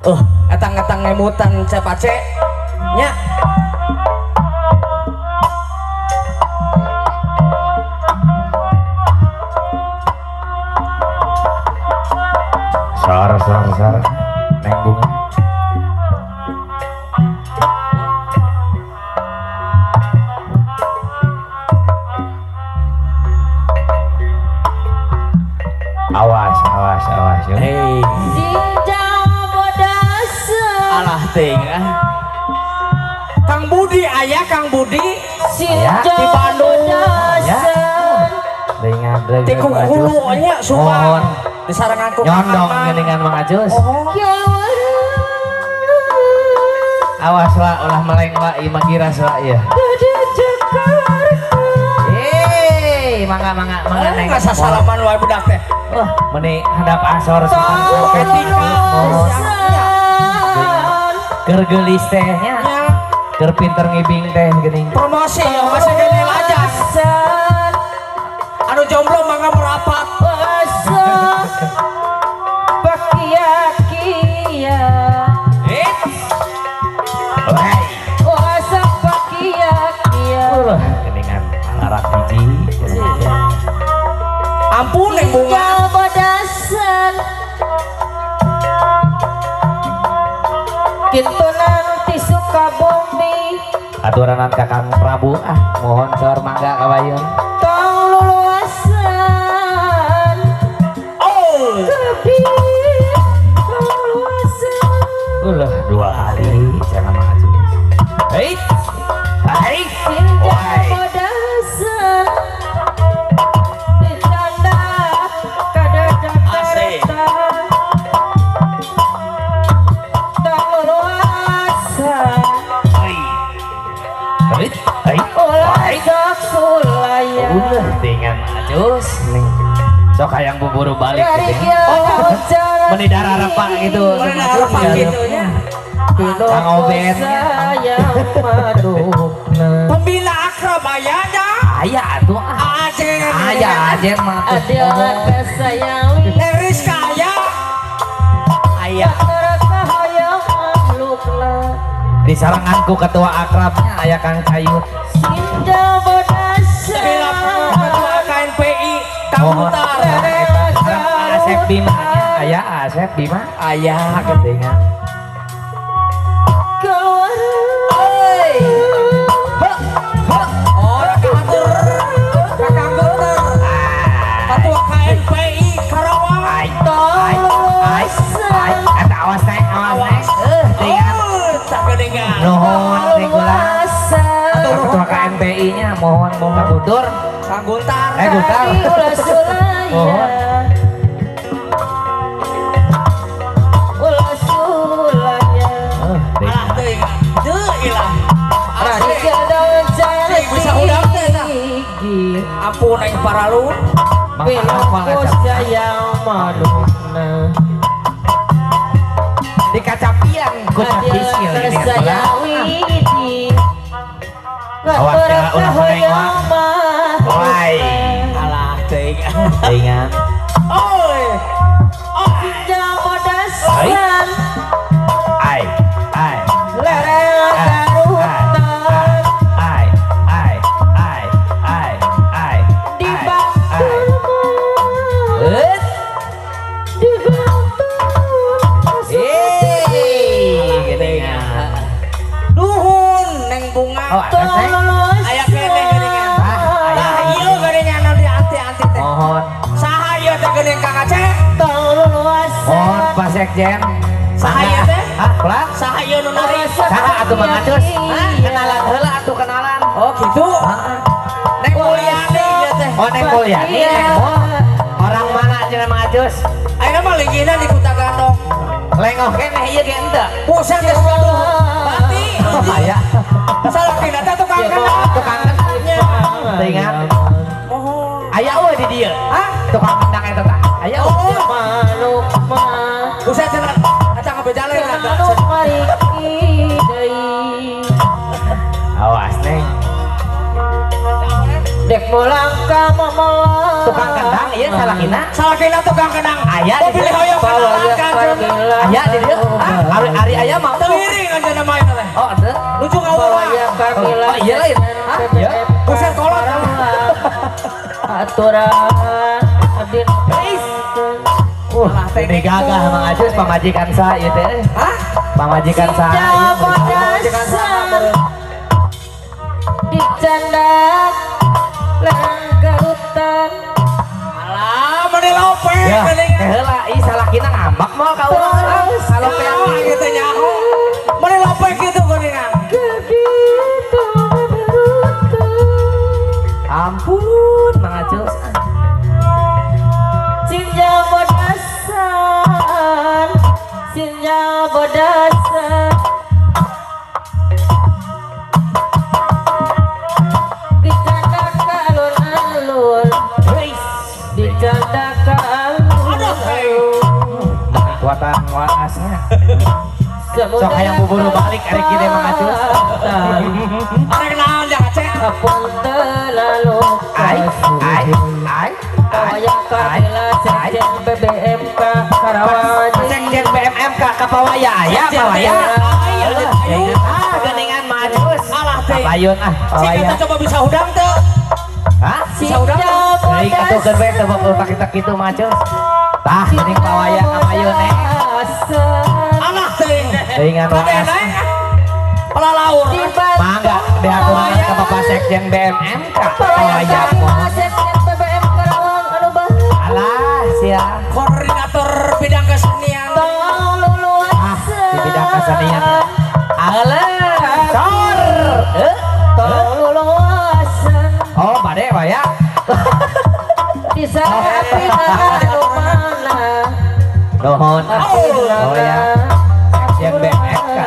Etang-etang ngemutan cepace nya. Sor sor sor neng bunga. Awas awas awas ya. Hey. Alah ting ah. Kang Budi aya Kang Budi aya di Bandung ya. Dengan di kuku nya Subang. Di sarangan ku nyondong geuningan Mang Acus. Awas lah ulah meleng lah ieu mah giras lah ieu. Hei, mangga mangga mangga neng. Nggak sasalaman wae budak teh. Wah, meni handap asor etika. Keur geulis teh nya. Keur pinter ngibing teh geuning. Promosi masih geuning aja. Anu jomblo mangga merapat. Geningan larak hiji. Ampun neng bunga. Kitu nanti Sukabumi. Aturanan Kakang Prabu ah mohon sor mangga kabayun. Tong luluasan. Oh. Kebi luluasan. Ulah dua kali jangan maju. Hei. Hei. Dengan Acus nih sok hayang buburu balik gitu ya. Oh, meni darah repak gitu. Meni darah repak gitu nya. Kang Obet pembina akrab ayanya. Aya atuh Ajen. Aya Ajen mah Eris kaya. Aya. Di saranganku ketua akrabnya aya Kang Cayut. Ketua KNPI Kang Mutar. Asep Bima aya Asep Bima aya kedengan. Oh, Kakang Guntur. Ketua KNPI Karawang. Ai ai ai eta awas teh awas teh. Kedengan. Nuhun teh kula. Ketua KNPI nya mohon Kang Guntur. Kang Guntar. Guntar. Mohon. Alah teuing. Teu ilah. Asik. Bisa udang teh tah. Ampun aing paralun. Di kacapian ku capisil gini awas ya ulah meleng wah. Alah teuing. Teuingan. Oi. Ai ai ai ai ai ai ai di Nuhun neng bunga. Oh, aya keneh geuningan. Tah ieu geuningan anu dianti-anti teh. Mohon. Saha ieu teh geuning Kang Aceh? Mohon Pak Sekjen. Saha ieu teh? Hah, pelan? Saha ieu nu nari? Saha atuh Mang Acus? Kenalan heula atuh kenalan. Oh, gitu. Neng Mulyani ieu teh. Oh, Neng Mulyani. Orang mana cenah Mang Acus? Ayeuna mah linggihna di Kuta Gandong. Lengoh keneh ieu ge henteu. Buset geus gaduh. Mati. Oh, aya. Salakina teh tukang kendang. Tukang kendang. Teuingan. Mohon. Aya eueuh di dieu. Hah? Tukang kendang eta tah. Aya eueuh. Buset cenah eta ngabejale rada. Awas neng. Dek mulang ka momola. Tukang kendang ieu salakina. Salakina tukang kendang. Aya di dieu. Aya di dieu. Ah, ari aya mah teu ngiring anjeunna mah teh. Oh, teu. Lucu ngawur. Oh, iya lain. Hah? Iya. Buset kolot. Aturan abdi. Ini gagah Mang Ajus pamajikan sa ieu teh. Hah? Pamajikan sa ieu. Pamajikan sa. Dicandak langgarutan. Alah, meni lope geuningan. Heula ieu salakina ngambek moal ka urang. Salope kitu nyaho. Meni lope kitu geuningan. Ampun Mang Ajus. Sinja bodasan, sinja bodasan. Dicandak ka alun-alun, dicandak ka alun-alun. Kekuatan waasnya. Sok hayang buburu balik ari kieu Mang Ajus. Arek naon da Aceh? Apun teu Ai ai ai. Pawaya Karmila Sekjen BBMK Karawang. Sekjen BMMK Kapawaya aya Pawaya. Ah geuningan Mang Ajus. Alah teh. Kapayun ah Pawaya. Cik eta coba bisa hudang teu? Hah? Bisa hudang teu? Baik atuh keun we teu bakal tak kitu Mang Ajus. Tah geuning Pawaya kapayun eh. Alah teh. Geuningan waas. Palalaur. Mangga diaturan ka Bapak Sekjen BMMK Pawaya. Alah sia. Koordinator bidang kesenian. Ah, di bidang kesenian. Alah, sor. Oh, bade Pak ya. Bisa api mana? Nuhun. Oh ya. Sekjen BMMK.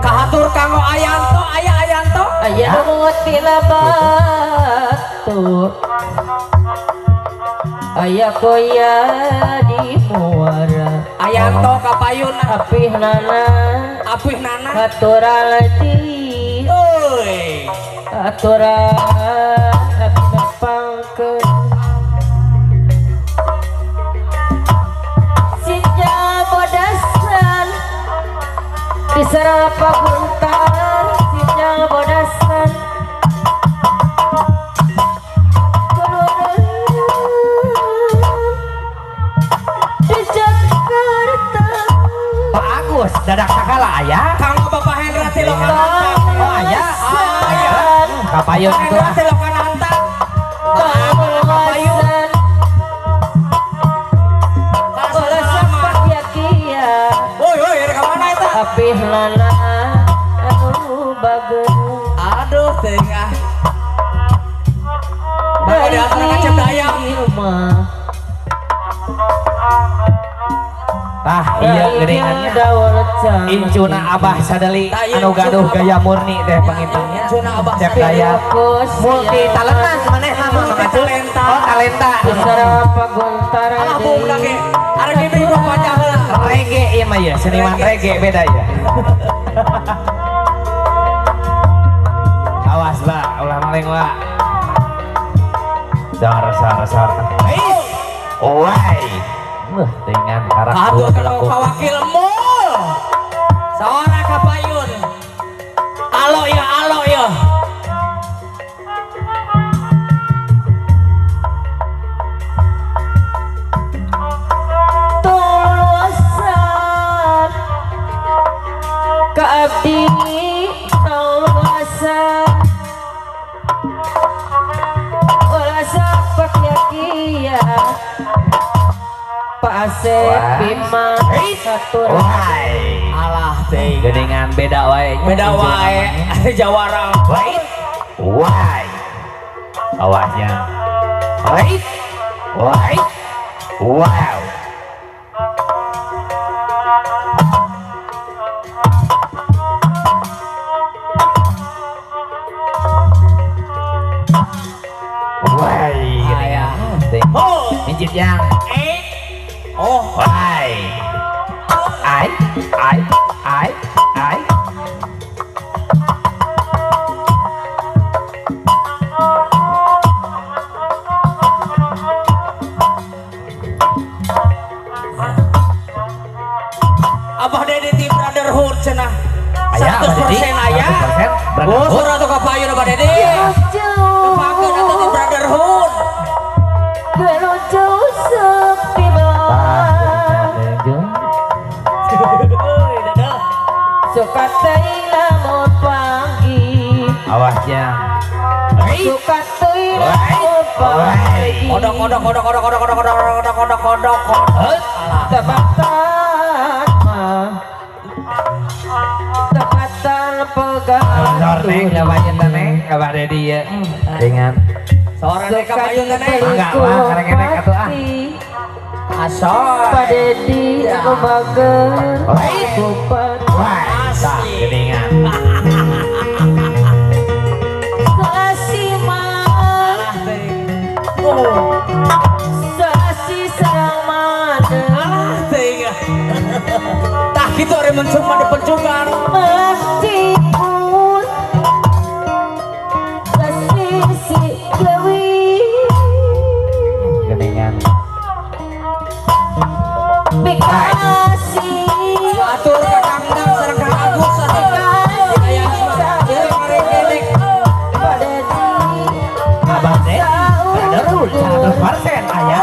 Kahatur kanggo Ayanto, aya Ayanto. Aya tina batu. Aya koya di muara. Ayanto kapayun apih nana. Apih nana. Aturan di. Euy. Aturan abdi nepangkeun. Sinja bodasan. Diserap paguntar sinja bodasan. Pak Agus dadak sakala aya kanggo Bapak Hendra Tilokananta. Oh aya. Aya. Kapayun itu. Hendra Tilokananta. Kapayun. Woi woi rek ka mana eta? Apih lana anu bageun. Aduh teuing ah. Bae diatur ka Cep Dayang. Tah iya geuningannya. Incuna Abah Sadali anu gaduh gaya murni teh pangintungnya. Cep Dayang multi talenta manehna mah Mang Ajus. Oh talenta. Alah bung lagi. Arek ieu mah panjang heula. Reggae ieu mah ya, seniman reggae beda ya. Awas ba, ulah maleng wa. Sar sar sar. Oi. Dengan karakter kanggo Wakil Mul. Sora kapayun. Alo ya, alo ya. Tulusan ka abdi tulusan. Ulah sapak yakia. Pak Asep Bima satu. Alah teh. Geuningan beda wae. Beda wae. Jawara. Wait. Wai. Awasnya. Wait. Wait. Wow. Wai. Oh, Mijit yang. Oh, wai. Ai, ai, ai, ai. cenah. 100% aya. Oh, suara tuh kapayun Abah Dedi. Kepakeun atuh di Brotherhood. Gerojo sepi belah. Suka teuing lamun pagi. Awas ya. Suka teuing lamun pagi. Kodok kodok kodok kodok kodok kodok kodok kodok kodok kodok kodok. Tebatan mah. Tebatan pegang. Neng, nyawain neng, Abah Dedi ya. Dengan seorang nek kapayun neng. Enggak wah, karek-karek atuh ah. Asor. Pak Dedi aku bager. Kupat. Wah, tah geningan. Selasi mah. Selasi sareng made. Alah teuing. Tah kitu ari mencung mah dipencungan. Meskipun sisi leuwih. Geningan. Bekasi atur ka Kang Dang sareng Kang Agus sareng aya Abah teh Brotherhood 100% aya.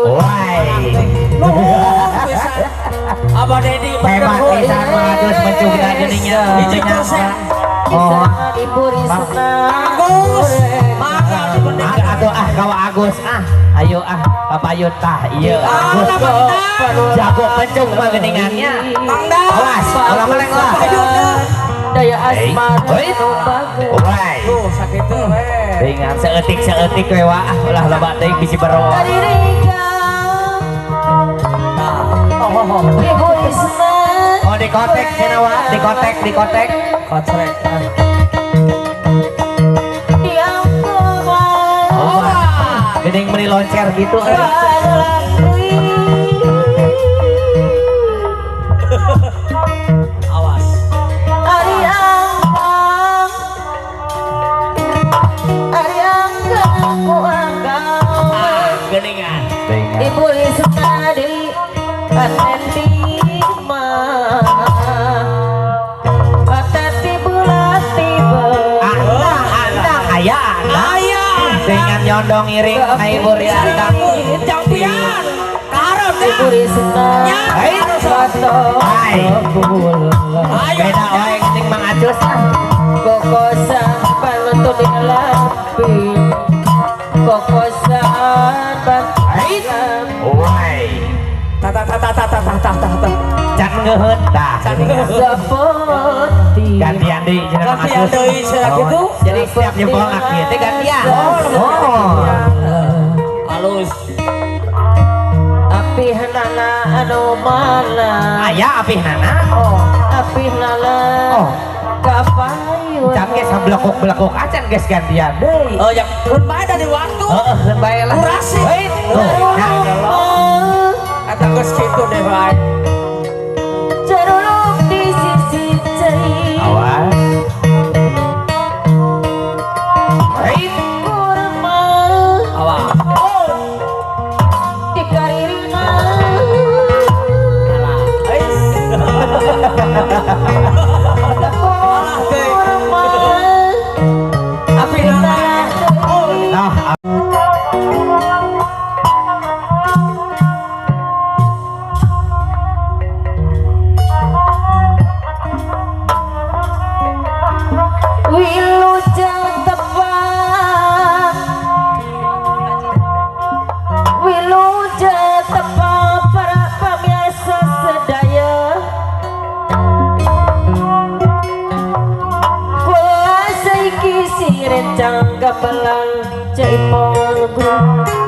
Woi. Abah Dedi hebat pisan mah terus mencungna geuningan. Hiji persen. Oh. Agus, maka atuh ah kawa Agus ah. Ayo ah papayun tah ieu Agus. Jago pencung mah geuningannya. Awas, ulah meleng lah. Daya asmara nu bagus. Woi. Tuh sakitu we. Ringan seeutik-seeutik we wa ah ulah loba teuing bisi bero. Oh dikotek cenah wa, dikotek, dikotek. Kocrek. Oh, geuning meuni loncer gitu. Awas. Ari angkang, ari angkang ku angkang. Geningan. Ibu Risna di Ateti mah. Ateti bulati be. Andang, andang, aya andang. Aya. Dengan nyondong iring ka Ibu Risna. Jampian. Karep Ibu Risna. Hai. Beda wae geuning Mang Acus ah. Kokosan panuntun dilapi. Kokosan bantuan. Woi. Ta ta ta ta ta ta ta ta ta. Can ngeuheut tah. Seperti gantian deui cenah Mang Gantian Acus. deui cenah kitu. Jadi setiap jempol ngaki teh gantian. Oh. Halus. Apih nana anu mana? Aya apih nana. Oh, apih nana. Oh. Kapayun. Can geus sablekuk-blekuk acan geus gantian deui. Oh ya, keun bae dari waktu. Heeh, keun bae lah. Durasi. Tuh, nah. Eta geus kitu deh bae. Ceruluk di sisi cai. Awas. Hei. Kurma. Awas. Di karirina. Alah. Ais. Alah teh. Kurma. Api nana. Nah, Wilujeng tepang, wilujeng tepang para pamirsa sedaya. Kula saiki si rencang gamelan Jaipong Group.